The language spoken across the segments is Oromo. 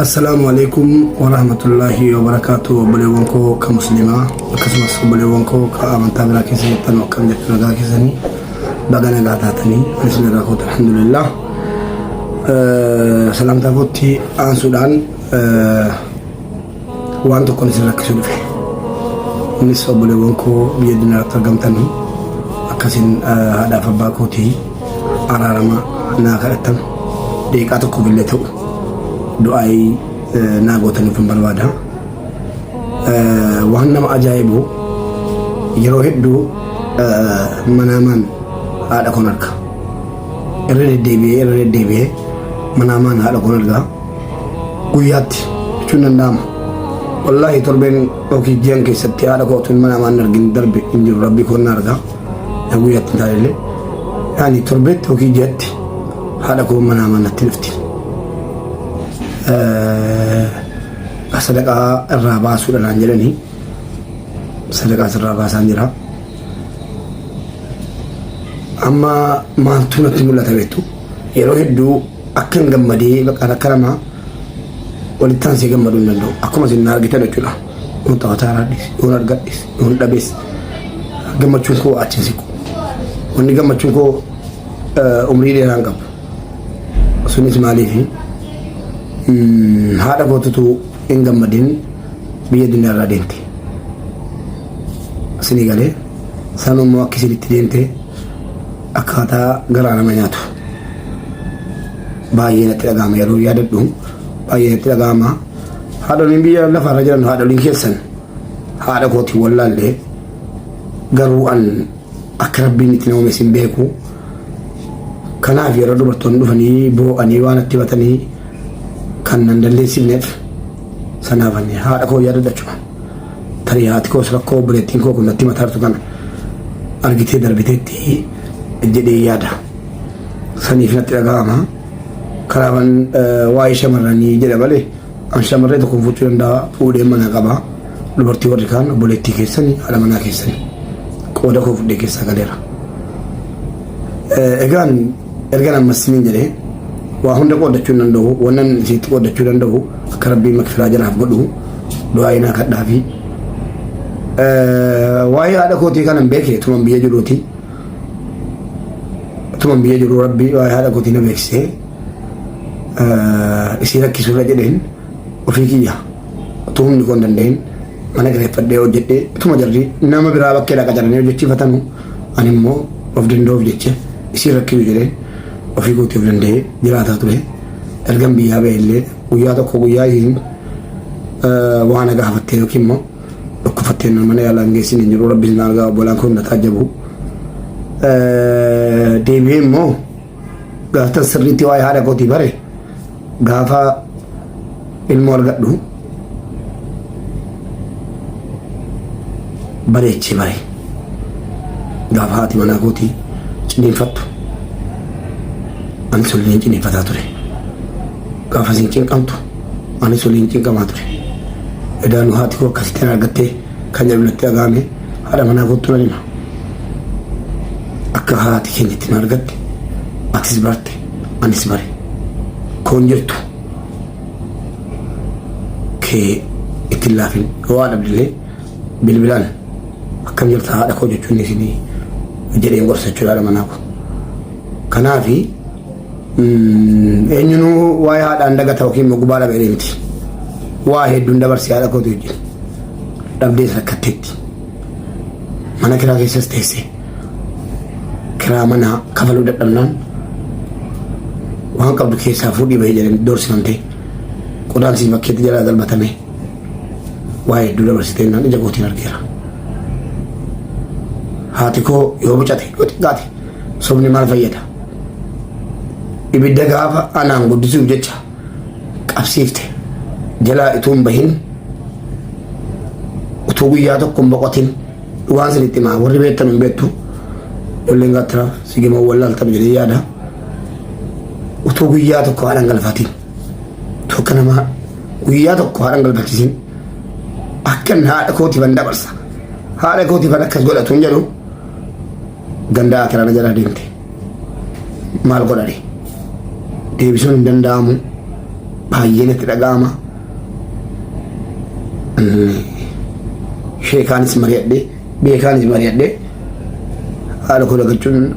Assalaamu alaikum warahmatullaahi wabarakaatu. Obboleewwan koo ka muslimaa, akkasumas obboleewwan koo ka amantaa biraa keessa jirtan, akkam jirtu? Nagaa keessanii? Baga nagaa taatanii. Anis nagaa koota, alhamdulillah. Salaamtaa kootti aansuudhaan waan tokkoon isin rakkisuu dhufe. Innis obboleewwan koo biyya addunyaatti argamtan akkasin haadhaaf abbaa kootii araarama naa kadhattan, daqiiqaa tokkoof illee ta'u du'aayii naa gootaniif hin barbaada. Waan nama ajaa'ibu, yeroo hedduu manaamaan haadha koon arga. Irra deddeebi'ee irra deddeebi'ee manaamaan haadha koon arga. Guyyaatti jechuun danda'ama. Wallaahi, torbeen yookiin ji'an keessatti haadha koo otoo manaamaan hin argin darbe hin jiru. Rabbii koon na arga. Guyyaatti hin taanellee. Yaani torbeetti yookiin ji'atti haadha koo manaamaan natti dhufti. Sadaqaa irraa baasuudha naan jedhanii, sadaqaa irraa baasaan jira. Amma maaltu natti mul'ata beektu? Yeroo hedduu akkan gammadee bakka akka namaa walitti aansee gammaduu hin danda'u. Akkuma isin na argitan jechuudha. Yoon taphataa argadhes, yoon argadhes, yoon dhabes, gammachuun koo achi hin siqu. Wanni gammachuun koo umrii dheeraa hin qabu. Sunis maaliifi? Haadha kootutu hin gammadin biyya addunyaa irraa deemte. Isinii galee? Sanuu immoo akka isin itti deemte akkaataa garaa nama nyaatu. Baay'ee natti dhaga'ama, yeroo yaadadhu baay'ee natti dhaga'ama. Haadholiin biyya lafaarra jiran, haadholiin keessan, haadha kootiin wallaallee, garuu an akka rabbiin itti nama isin beeku. Kanaaf yeroo dubartoonni dhufanii boo'anii waan itti himatanii kan nan dandeessifneef, sanaaf ani haadha koo yaadadha jechuudha. Tarii haati koos rakkoo obboleettiin koo kun natti himataa jirtu kana argitee darbiteetti jedhee yaada. Saniif natti dhaga'ama. Kanaafan waa'ee shamarranii jedha malee an shamarree tokko fuudhuu danda'a, fuudhee mana qaba. Dubartii warri kaan obboleettii keessanii, haadha manaa keessanii, qooda koo fudhee keessaa galeera. Egaan ergan ammas siniin jedhee waa hunda qooddachuu hin danda'u. Wannan isitti qooddachuu danda'u, akka rabbiin makfiraa jalaaf godhu du'aa inaa kadhaa fi waa'ee haadha kootii kanan beeke tuman biyya jiruuti. Tuman biyya jiru rabbi waa'ee haadha kootii na beeksisee, isii rakkisuurra jedheen ofii kiyya utuu humni koo hin danda'in mana kireeffadhee hojjedhee, utuma jarri nama biraa bakkeedhaa qacaranii hojjechiifatanu, ani immoo of danda'uuf jecha isii rakkisu jedheen ofii kootii of danda'ee jiraataa ture. Ergan biyyaa ba'e illee guyyaa tokko guyyaa isiin waa na gaafattee yookiin immoo dhukkufattee mana yaalaa hin geessin hin jiru. Rabbi isin argaa, obbolaan kun na taajjabu. Deebi'ee immoo gaaftan sirriitti waa'ee haadha kootii bare gaafa ilmoo argadhu bareechee bare, gaafa haati manaa kootii ciniinfattu anis waliin ciniinfataa ture, gaafa isin cinqamtu anis waliin cinqamaa ture. Edaanu haati koo akkasitti na argattee kan jedhu natti dhaga'ame. Haadha manaa koottu nan hima, akka haati keenya itti na argatte atis barte, anis bare. Koon jirtu kee ittiin laafin, yoo haadha bilbilee bilbilaan akkam jirta haadha koo jechuun isinii jedheen gorsa jechuudha haadha manaa koo. Kanaafi eenyunuu waa'ee haadhaan dagata yookiin immoo gubaa dhabee miti. Waa hedduun dabarsee haadha kootu wajjin. Dhabdees rakkatteetti. Mana kiraa keessas teessee kiraa manaa kafaluu dadhabnaan waan qabdu keessaa fuudhii bahee jedhanii doorsifamtee, qodaan siis bakkeetti jalaa darbatame, waa hedduu dabarsitee naan ija kootiin argeera. Haati koo yoo bucate, yoo xiqqaate, sobni maal fayyada? Ibidda gaafa anaan guddisuuf jecha qabsiifte jalaa utuu hin bahin, utuu guyyaa tokko hin boqotin, dhugaan isinitti himaa, warri beektan hin beektu, ijoolleen gaattiraa sigimoo wallaaltan jedhee yaada. Utuu guyyaa tokko haadha hin galfatin, utuu akka namaa guyyaa tokko haadha hin galfachiisin, akkan haadha kootiifan dabarsa, haadha kootiifan akkas godhatu hin jedhu, ganda akiraana jalaa deemte. Maal godhani? Deebisuun hin danda'amu. Baay'ee natti dhaga'ama. Sheekaanis mari'adhee beekaanis mari'adhee haadha koo dagachuun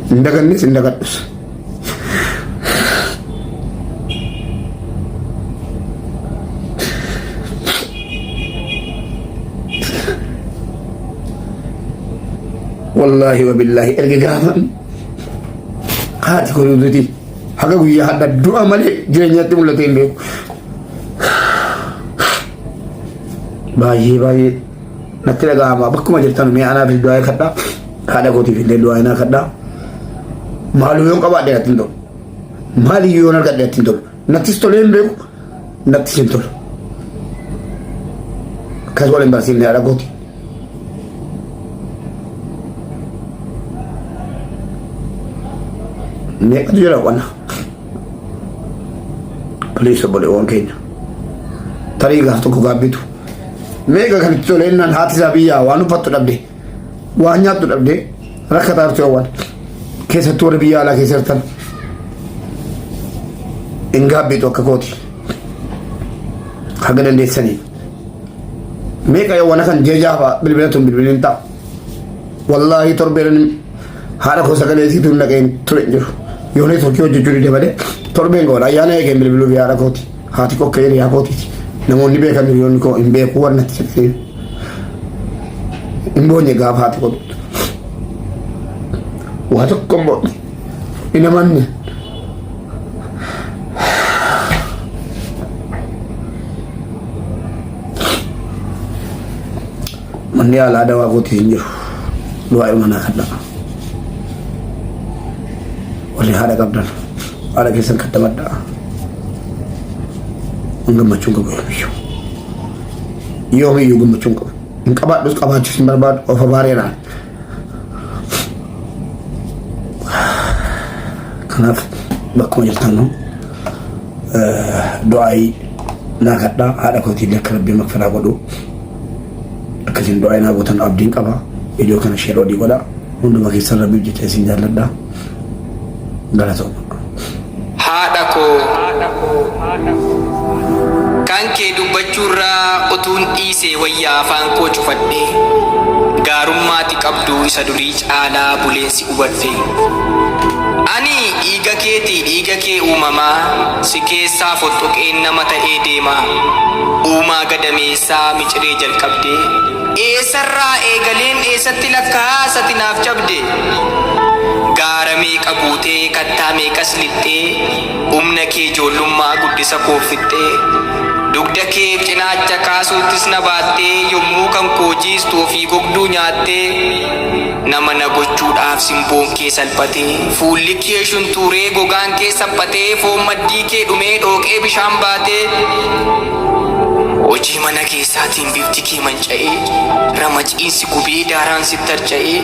hin dagannes hin dagadhus. Wallaahi wabillaahi erga gaafa haati koo duuti haga guyyaa hadha du'a malee jireenyatti mul'atee hin beeku. Baay'ee baay'ee natti dhaga'ama bakkuma jirtan mee anaafis du'aa kadhaa haadha kootiif illee du'aa naa kadhaa maaluu yoon qabaadhe natti hin tolu maaliyyuu yoon argadhe natti hin tolu nattis tolee hin beeku nattis hin tolu akkas wal hin barsiifne haadha kooti. Meeqatu jira qonna? Please obboleewwan keenya. Tarii gaaf tokko gaabbitu. Meeqa kan itti tolee innaan haati isaa biyyaa waan uffattu dhabde waan nyaattu dhabde rakkataa jirtu waan keessattuu warri biyya alaa keessa jirtan hin gaabbitu akka kooti. Haga dandeessanii. Meeqa yoo wana kan jeejaa fa'a bilbila tun bilbilin ta'a. Wallaahi torbeen haadha koo sagalee isiitu hin dhaga'in ture hin jiru. Yoo neetworkii hojjechuu dide malee torbeen goona ayyaana eegeen bilbiluu fi haadha kooti. Haati koo akka hiriyaa kootiiti. Namoonni beekan hiriyoonni koo hin beeku waan natti sagalee. Hin boonye gaafa haati koo duutu. Waa tokko hin boonye. Hin amanne. Manni yaalaa dawaa kootii hin jiru. Du'aa ilma naa kadhaa. Warri haadha qabdan haadha keessan kadhamadhaa. Hin gammachuun qabu yoomiyyuu. Yoomiyyuu gammachuun qabu. Hin qabaadhus qabaachuus hin barbaadu of abaareeraan. Kanaaf bakkuma jirtan nu du'aayii naa kadhaa haadha kootiillee akka rabbiin makfiraa godhu akkasiin du'aayii naa gootan abdiin qaba. Viidiyoo kana sheer odii godha. Hunduma keessan rabbiif jecha isin jaalladha. Galatooma. Haadha koo Kan kee dubbachuurraa utuun dhiisee wayya afaan koo cufadhee Gaarummaa ati qabdu isa durii caalaa buleen si hubadhe Ani dhiiga keeti dhiiga kee uumamaa Si keessaa foxxoqeen nama ta'ee deema Uumaa gadameessaa miciree jalqabdee Eessarraa eegaleen eessatti lakkaa'aa sati naaf cabde? Gaara meeqa buutee kattaa meeqas lixxee humna kee ijoollummaa guddisa koof fixxee Dugda keef cinaacha kaasuuttis na baattee yommuu kan koo jiistu ofii gogduu nyaattee Nama na gochuudhaaf simboon kee salphatee fuulli kee shuntuuree gogaan kee saphatee foon maddii kee dhumee dhooqee bishaan baatee Hojii mana keessaatiin bifti kee manca'ee, ramaciin si gubee daaraan sitti harca'ee,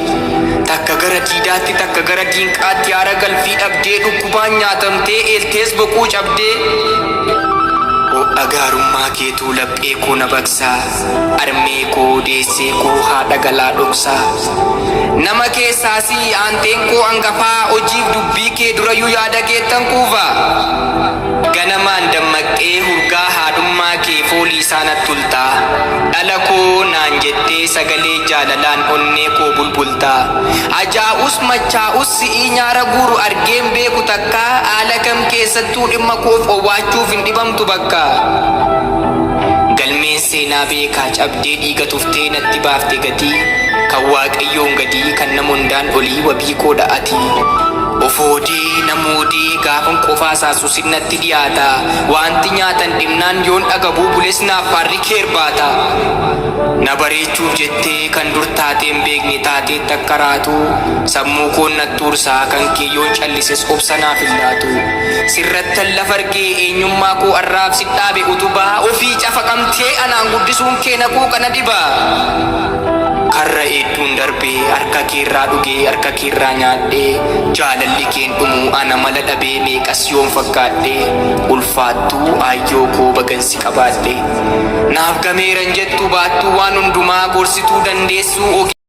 takka gara diidaatti takka gara diinqaatti haara galfii dhabdee dhukkubaan nyaatamtee eeltees boquu cabdee. Ho'a gaarummaa keetuu laphee koo na baqsaa, armee koo deessee koo haadha galaa dhoksaa. Nama keessaa si aanteen koo angafaa hojiif dubbii kee durayyuu yaada keettan quufa. Ganamaan dammaqxee hurgaa haadhummaa kee foolii isaa natti ulta. Dhala koo naan jettee sagalee jaalalaan onnee koo bulbulta. Ajaa'us machaa'us si'ii nyaara guuru argee hin beeku takkaa haala kam keessattuu dhimma koof owwaachuuf hin dhibamtu bakka. Galmeen seenaa beekaa cabdee dhiiga tuftee natti baafte gatii kan Waaqayyoon gadii kan nama hundaan olii wabii koodha ati. Of hoodee na moodee gaafan qofaa isaa susin natti dhiyaata Waanti nyaatan dhibnaan yoon dhagabuu bules naaf faarri kee irbaata Na bareechuuf jettee kan dur taatee hin beekne taateetta akka raatuu Sammuu koon natti uursaa kan kee yoon callises obsa naaf hin laatu Sirrattan lafa argee eenyummaa koo arraaf si dhaabe utubaa Ofii cafaqamtee anaan guddisuun kee na quuqa na dhiba Karra heedduun darbee harka keerraa dhugee harka keerraa nyaadhee Jaalalli keen dhumu ana mala dhabee meeqas yoon fakkaadhe Ulfaattuu aayyoo koo bagan si qabaadhe Naaf gameera hin jettu baattuu waan hundumaa gorsituu dandeessuu ogeessuu.